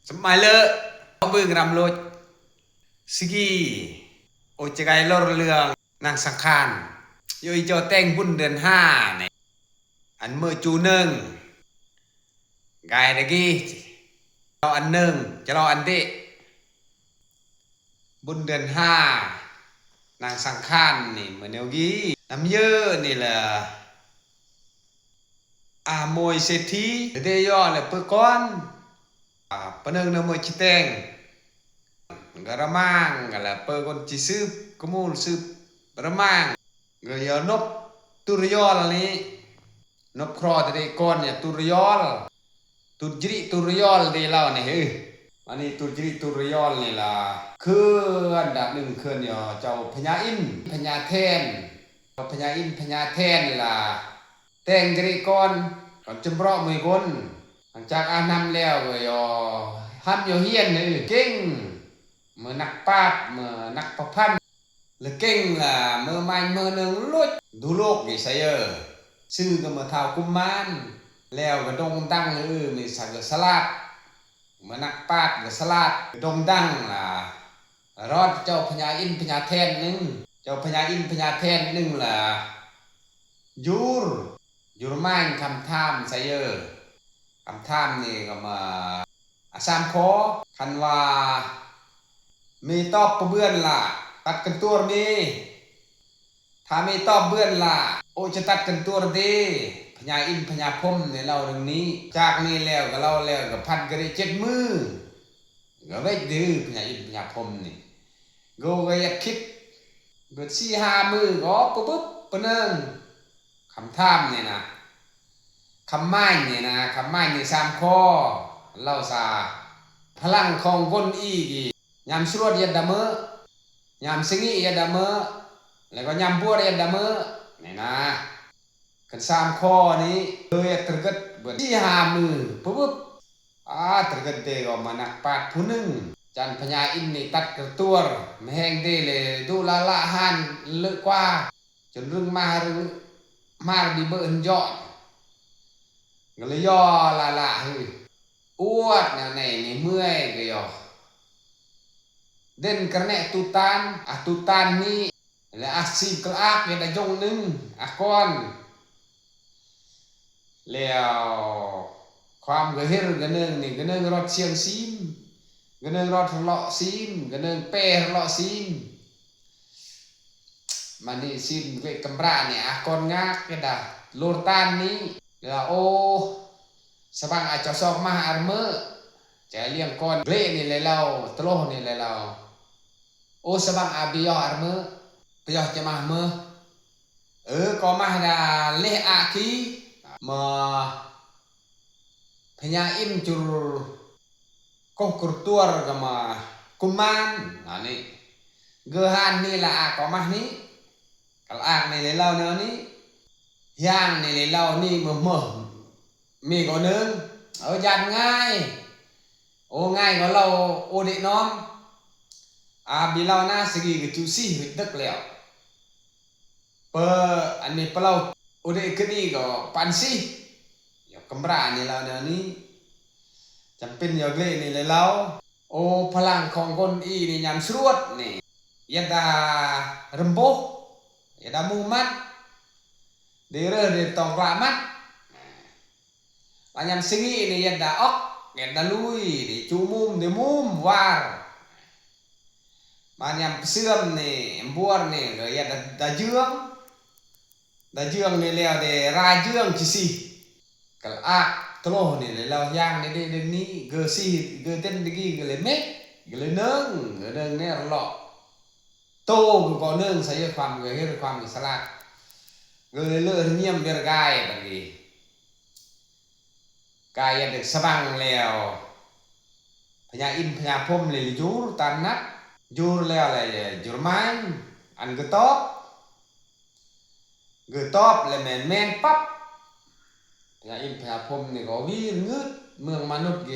ສະໄໝເລີ ເອົາເບິ່ງຣຳໂລດ ສະກີ ໂອຈະໄກລົດເລື່ອງນາງສັງຂານ ໂຍອີ່ຈໍແຕ່ງບຸນເດືອນຫ້ານີ້ ອັນເມີຈູໜຶ່ງ ກາຍດະກີ ຈະລໍອັນໜຶ່ງ ຈະລໍອັນເດ ບຸນເດືອນຫ້າ ນາງສັງຂານນີ້ ເມີແນວກີ ນຳເຢີນີ້ລະ ອາໂມຍເສດຖີ ເດຍໍລະເປີກອນ ອາ ປະເນີງນະເມີຊິແຕງ ກະລະມາງ ກະລະເປີກອນຈິສືບ ກະມູນສືບລະມາງ ກະຢໍນົບຕຸລະຢອລນີ້ ນົບຄຣອຕະເດກອນຍາຕຸລະຢອລ ຕຸດຈະລິຕຸລະຢອລເດລາວນີ້ເຮີ ອັນນີ້ຕຸດຈະລິຕຸລະຢອລນີ້ລະ ເຂື່ອນດາບໜຶ່ງ ເຂື່ອນຍໍເຈົ້າພະຍາອິນພະຍາແທນ ເຈົ້າພະຍາອິນພະຍາແທນນີ້ລະ ແຕ່ງຈະລິກອນ ກ່ອນຈຳເປາະມື້ກົນ ຫຼັງຈາກອາບນ້ຳແລ້ວກໍຢໍຮ່ຳຢໍຮຽນເຮີ ເກັ່ງ ເມີນັກປາດ ເມີນັກປະພັນ ລະເກັ່ງລະເມີມາຍເມີເນີງລຸດ ດູໂລກນີ້ໄຊເອີ ຊື່ກໍເມີທ້າວກຸມມານ ແລ້ວກໍໂດ່ງດັງເຮີ ມີສັກສະຫຼາດ ເມີນັກປາດກໍສະຫຼາດ ໂດ່ງດັງລະ ລະຮອດເຈົ້າພະຍາອິນພະຍາແທນໜຶ່ງ ເຈົ້າພະຍາອິນພະຍາແທນໜຶ່ງລະ ຢູຣ ຢູຣມາຍຄຳຖາມໄຊເອີ ຄຳຖາມນີ້ກໍມາ ອາ ສາມຂໍ້ ຄັນວ່າເມຕອບປະເບືອນລະ ຕັດກັນຕົວເມ ຖ້າເມຕອບເບືອນລະ ໂອຈະຕັດກັນຕົວເດ ພະຍາອິນພະຍາພົມໃນເລົ່າເລື່ອງນີ້ ຈາກນີ້ແລ້ວກໍເລົ່າແລ້ວກໍພັນກະເດເຈັດມື້ ກໍເວັກດືພະຍາອິນພະຍາພົມນີ້ ໂກກໍຢາກຄິດ ເບິດສີ່ຫ້າມື້ກໍປະບຶບປະເນີງ ຄຳຖາມນີ້ນະ ຄຳໝາຍນີ້ນະ ຄຳໝາຍນີ້ສາມຂໍ້ ເລົ່າສາ ພະລັງຂອງກົນອີກ ຍາມສວດເຮັດດາເມີ ຍາມສະຫງິດເຮັດດາເມີ ແລ້ວກໍຍາມບວດເຮັດດາເມີ ນີ້ນະ ຄັນສາມຂໍ້ນີ້ ເລີຍຕະກຶດເບິດສີ່ຫ້າມື້ ປຶບ ອາ ຕະກຶດເດກໍມານັກປາດຜູ້ໜຶ່ງ ຈັນພະຍາອິນນີ້ຕັດກະຕົວ ມະແຮງເດເລີດຸລະລະຫານເລີກວ່າ ຈົນລຶງມາຫາ ມາດີເບີນຢອນ ກໍເລີຍຍໍລະລະຫື ອວດແນວໃນນີ້ເມື່ອຍກໍຢໍ ເດັ່ນກະແນະຕູຕານ ອາຕູຕານນີ້ ແລະ ອາຊີບກະອາກເຮັດອາຍົງໜຶ່ງ ອາກອນ ແລ້ວຄວາມກະເຮັດກະເນີງນີ້ ກະເນີງຮອດຊຽງຊີມ ກະເນີງຮອດຮະເລາະຊີມ ກະເນີງແປຮະເລາະຊີມ ມານີ້ຊີມເວກຳບຣານີ້ ອາກອນງາກກະດາ ໂລຕານນີ້ ລະໂອ ສະບັງອາຈອສອກມາອາເມີ ຈະລ້ຽງກອນເກລະນີ້ແລະລາວ ຕະໂລນີ້ແລະລາວ ໂອ ສະບັງອາບີຍໍອາເມີ ປະຍໍຈະມາເມີ ເອີ ກໍມາດາເລອາຄີ ມາ ພະຍາອິນຈຸລ ກົກກຣຕົວກະມາ ກຸມານ ອັນນີ້ ເກີຮານນີ້ລະອາກໍມານີ້ ກະລະອາກນີ້ເລີຍເລົ່າແນວນີ້ ຢ່າງນີ້ເລີຍເລົ່ານີ້ເມີເມີ ມີກໍໜຶ່ງ ເອີ ຢ້ານງ່າຍ ໂອ ງ່າຍກໍເລົ່າໂອເດະນອມ ອາບີເລົ່ານາສະກີກະຈຸຊີຫຶດດຶກແລ້ວ ເປີ ອັນນີ້ປະເລົ່າ ໂອເດກະດີກໍປານຊີ ຢອກກຳບຣານີ້ລາວແນວນີ້ ຈຳເປັນຢອກເລນີ້ແລະລາວ ໂອ ພະລັງຂອງຄົນອີນີ້ຍາມສວດນີ້ ຢາດາຣຳໂບ ຢາດາໝູມັດ ເດເຣີເດຕອງກລາມັດ ລະຍາມສະຫງິດນີ້ ຢາດາອອກ ຢາດາລຸຍ ດີຈູມຸມ ດີມຸມວາຣ ມາຍາມເຊື່ອມນີ້ ບວນນີ້ ກໍຢາດາ ດາເຈືອງ ດາເຈືອງນີ້ແລ້ວເດ ຣາເຈືອງຊິຊິ ກະອາກໂຕໂລນີ້ແລ້ວ ຢ່າງນີ້ເດ ເດນີ້ ເກີຊິ ເກີເຕັນດະກີ ກະເລີເມັກ ກະເລີເນີງ ກະເນີງແນວເລາະ ໂຕກະເນີງໃສ່ຄວາມ ກະເຮັດຄວາມສະຫຼາດ ກະເລີເລີຍຍຽມເວລະກາຍບັດນີ້ ກາຍເດັກສະບັງແລ້ວ ພະຍາອິນພະຍາພົມເລີຍຢູ່ຕາມນັດ ຢູ່ແລ້ວແລະຢູ່ມາຍ ອັນກະຕອບ ກະຕອບແລະແມ່ນ ແມ່ນປັບ ພະຍາອິນພະຍາພົມນີ້ກໍວີງືດ ເມືອງມະນຸດເກ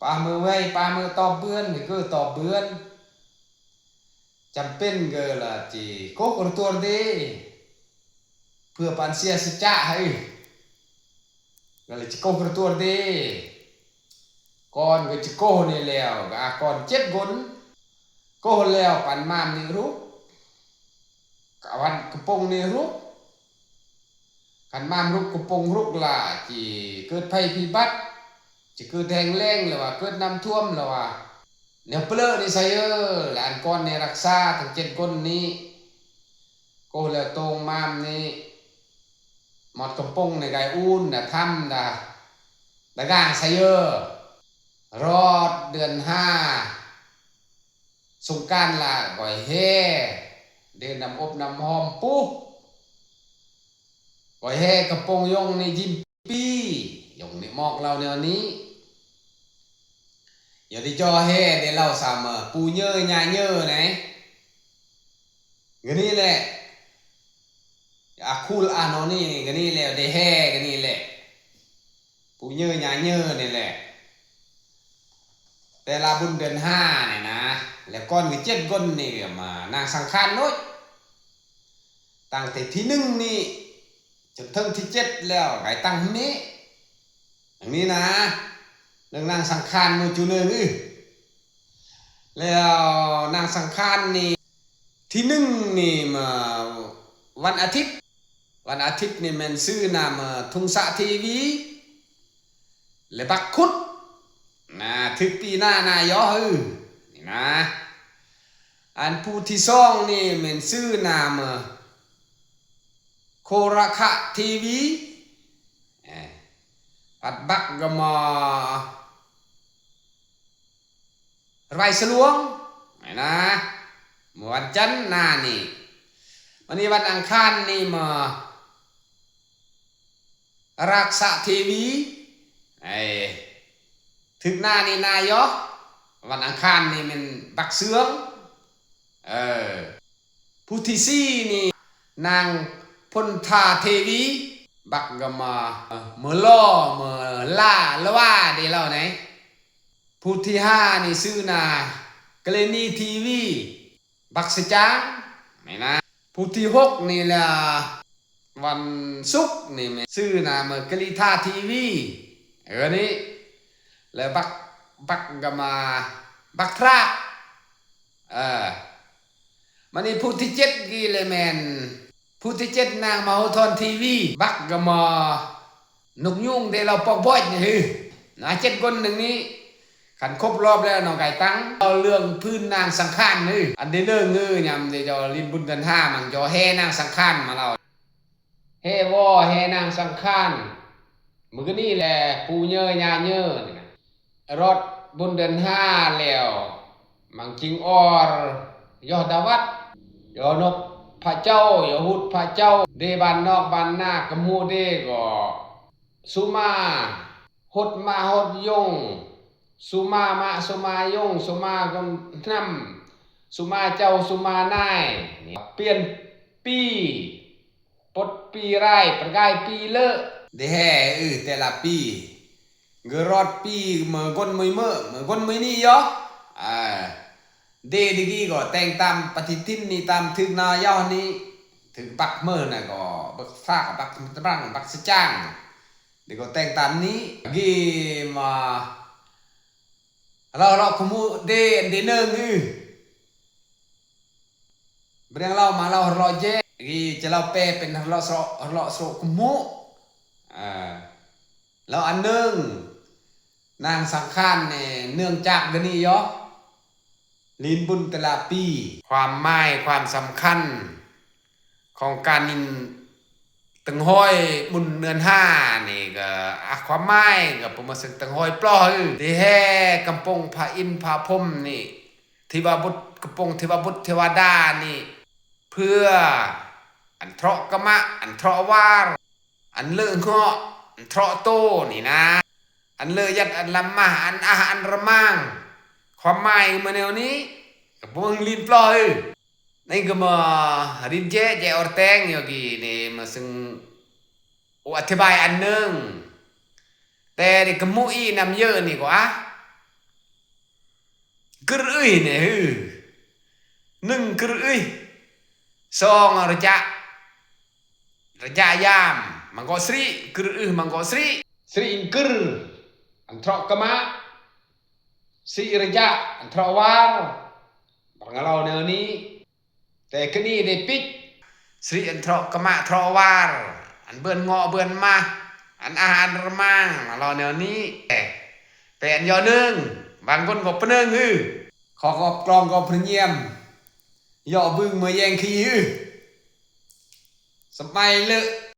ປາເມີໄວ ປາເມີຕອບເບືອນ ກະຕອບເບືອນ ຈຳເປັນກະລະຈິໂກກຣະຕົວເດ ເພື່ອປັນເສຍສັດຈະໃຫ້ ກະລະຈິໂກກຣະຕົວເດ ໂກ ກ່ອນກໍຈະໂກນີ້ແລ້ວ ກໍອາກ່ອນເຈັດຄົນ ໂກແລ້ວປັນມາມນີ້ລຸກ ກະວັນກະປົງນີ້ລຸກ ຄັນມາມລຸກກະປົງລຸກລະ ຊິເກີດໄພພິບັດ ຊິເກີດແຫ້ງແລ້ງ ຫຼືວ່າເກີດນ້ຳຖ້ວມ ຫຼືວ່າແນວເປີເລີນີ້ໄຊເອີ ແລະ ອັນກ່ອນນີ້ຮັກສາທັງເຈັດຄົນນີ້ ໂກແລ້ວໂຕງມາມນີ້ ໝົດກຳປົງໃນກາຍອູນນະ ທຳດາ ດາກາງໄຊເອີ ຮອດເດືອນຫ້າ ສົງການລະ ກ່ອຍແຫ່ ເດີນນຳອົບນຳຫອມປຸ ກ່ອຍແຫ່ກຳປົງຢົງນີ້ຍິ້ມປີ ຢົງນີ້ມອກເລົ່າແນວນີ້ ຢ່າໄດ້ຈໍ່ແຫ່ເດເລົ່າຊຳ ປູເຍີຍ່າເຍີໄນ ກະນີ້ແຫຼະ ອາຄູລອາໂນນີ້ກະນີ້ແຫຼະ ໄດ້ແຫ່ກະນີ້ແຫຼະ ປູເຍີຍ່າເຍີນີ້ແຫຼະ ແຕ່ລະບຸນເດືອນຫ້ານີ້ນະ ແລ້ວກ່ອນກະເຈັດຄົນນີ້ມານາງສັງຂານໂລດ ຕັ້ງແຕ່ທີໜຶ່ງນີ້ ຈົນເຖິງທີເຈັດແລ້ວ ໄດ້ຕັ້ງນີ້ ອັນນີ້ນະ ເລື່ອງນາງສັງຂານມື້ຈູເນີງ ແລ້ວນາງສັງຂານນີ້ ທີໜຶ່ງນີ້ມາວັນອາທິດ ວັນອາທິດນີ້ແມ່ນຊື່ນາມ ທຸງສະທີວີ ແລະ ບັກຄຸດ ນາ ຖືກປີໜ້ານາຍົ ນີ້ນະ ອັນຜູ້ທີສອງນີ້ແມ່ນຊື່ນາມ ໂຄລະຄະທີວີ ເອີ ພັດບັກກະມາ ໄຣສະຫຼວງ ນະ ມື້ວັນຈັນໜ້ານີ້ ວັນນີ້ວັນອັງຄານນີ້ມາ ຣັກສະທີວີ ເອີ ຖືກໜ້ານີ້ນາຍົ ວັນອັງຄານນີ້ແມ່ນບັກເຊື່ອງ ເອີ ຜູ້ທີສີ່ນີ້ ນາງພົນທາເທວີ ບັກກະມາ ເມີຫຼໍ ເມີຫຼາ ລະວ່າເດເລົ່າໄນ ຜູ້ທີຫ້ານີ້ຊື່ນາ ກະເລນີທີວີ ບັກສະຈາງ ແມ່ນນະ ຜູ້ທີຫົກນີ້ລະ ວັນສຸກນີ້ແມ່ນຊື່ນາ ເມີກະລີທາທີວີ ເອີ ນີ້ ແລະ ບັກ ບັກກະມາ ບັກທຣາກ ເອີ ມານີ້ຜູ້ທີເຈັດນີ້ແຫຼະແມ່ນ ຜູ້ທີເຈັດນາງມະໂຫທອນທີວີ ບັກກະມາ ນົກຍູງເດລາວປອກບອຍນີ້ ນະ ເຈັດຄົນໜຶ່ງນີ້ ຄັນຄົບລອບແລ້ວເນາະ ກາຍຕັງ ເວົ້າເລື່ອງພື້ນນາງສັງຂານນີ້ ອັນເດເນີງເອີຍາມເດເຈົ້າຫຼິ້ນບຸນເດືອນຫ້າມັງຈໍແຫ່ນາງສັງຂານມາລາວ ແຫ່ວໍແຫ່ນາງສັງຂານ ມື້ນີ້ແຫຼະປູເຍີຍ່າເຍີນີ້ນະ ຮອດບຸນເດືອນຫ້າແລ້ວ ມັງຈິງອອນ ຍໍດາວັດ ຍໍນົບພະເຈົ້າ ຍໍຮຸດພະເຈົ້າ ເດບ້ານນອກບ້ານນາ ກະໝູເດກໍ ສຸມາ ຫົດມາຫົດຍົງ ສຸມາມະ ສຸມາຍົງ ສຸມານຳ ສຸມາເຈົ້າ ສຸມານາຍ ປ່ຽນປີ ປົດປີຮ້າຍ ປະກາຍປີເລີ ໄດ້ແຫ່ ເອີ ແຕ່ລະປີ ເກີດຮອດປີ ເມີກົນມື້ເມີ ເມີກົນມື້ນີ້ຢໍ ເອີ ເດດີກີກໍແຕ່ງຕາມປະຕິທິນນີ້ ຕາມຖືກນາຢໍນີ້ ຖືກບັກເມີນະກໍບັກຊາກ ບັກຕະບັງ ບັກສະຈາງ ເດກໍແຕ່ງຕາມນີ້ ກີມາ ລາວເລາະຂະໝູເດ ອັນເດເນີງ ອື ບຽງລາວມາລາວເລາະແຈ ກີຈະລາວແປເປັນເລາະເສາະ ເລາະໂສະຂະໝູ ອາ ລາວອັນໜຶ່ງ ນາງສັງຂານນີ້ ເນື່ອງຈາກດຽວນີ້ຢໍ ຫຼິ້ນບຸນແຕ່ລະປີ ຄວາມໝາຍຄວາມສຳຄັນຂອງການຫຼິ້ນ ຕຶງຮ້ອຍບຸນເດືອນຫ້ານີ້ກໍ ອາ ຄວາມໝາຍກໍປະມານເຊິ່ງຕຶງຮ້ອຍປລໍຍ ທີ່ແຫ່ກຳປົງພະອິນພະພົມນີ້ ເທວະບຸດ ກຳປົງເທວະບຸດເທວະດານີ້ ເພື່ອອັນເທາະກະມະ ອັນເທາະວານ ອັນເລີເງາະ ອັນເທາະໂຕນີ້ນະ ອັນເລີຍັດ ອັນລຳມາ ອັນອາ ອັນລະມາງ ຄວາມໝາຍມາແນວນີ້ ກໍບໍ່ເບິ່ງຫຼິ້ນປລໍຍ ໃນກະມາລິນແຈ ແຈອອດແຕງຢູ່ກີ້ນີ້ມາເຊິ່ງ ໂອ ອະທິບາຍອັນໜຶ່ງ ແຕ່ນີ້ກະໝູອີນຳເຍີະນີ້ກວ່າ ກຶຣອຶຍນີ້ ໜຶ່ງ ກຶຣອຶຍ ສອງ ຣະຈະ ຣະຈະຍາມ ມັງກໍສຣິ ກຶຣອຶຍ ມັງກໍສຣິ ສຣິອິນກຶຣ ອັນເທາະກະມະ ສິລິຍະອັນເທາະວາລ ບາງເລົ່າແນວນີ້ ແຕ່ກະນີ້ໄດ້ປິດ ສິລິອັນເທາະກະມະເທາະວາລ ອັນເບືອນເງາະເບືອນມາ ອັນອາຫານລະມາງ ມາເລົ່າແນວນີ້ ແປນຍໍໜຶ່ງ ບາງຄົນກໍປະເໜິງ ອື ຂໍຂອບກອງກໍພະຍາຍາມ ເຍາະບຶງເມື່ອແຍງຂີ້ ອື ສະໄໝເລີ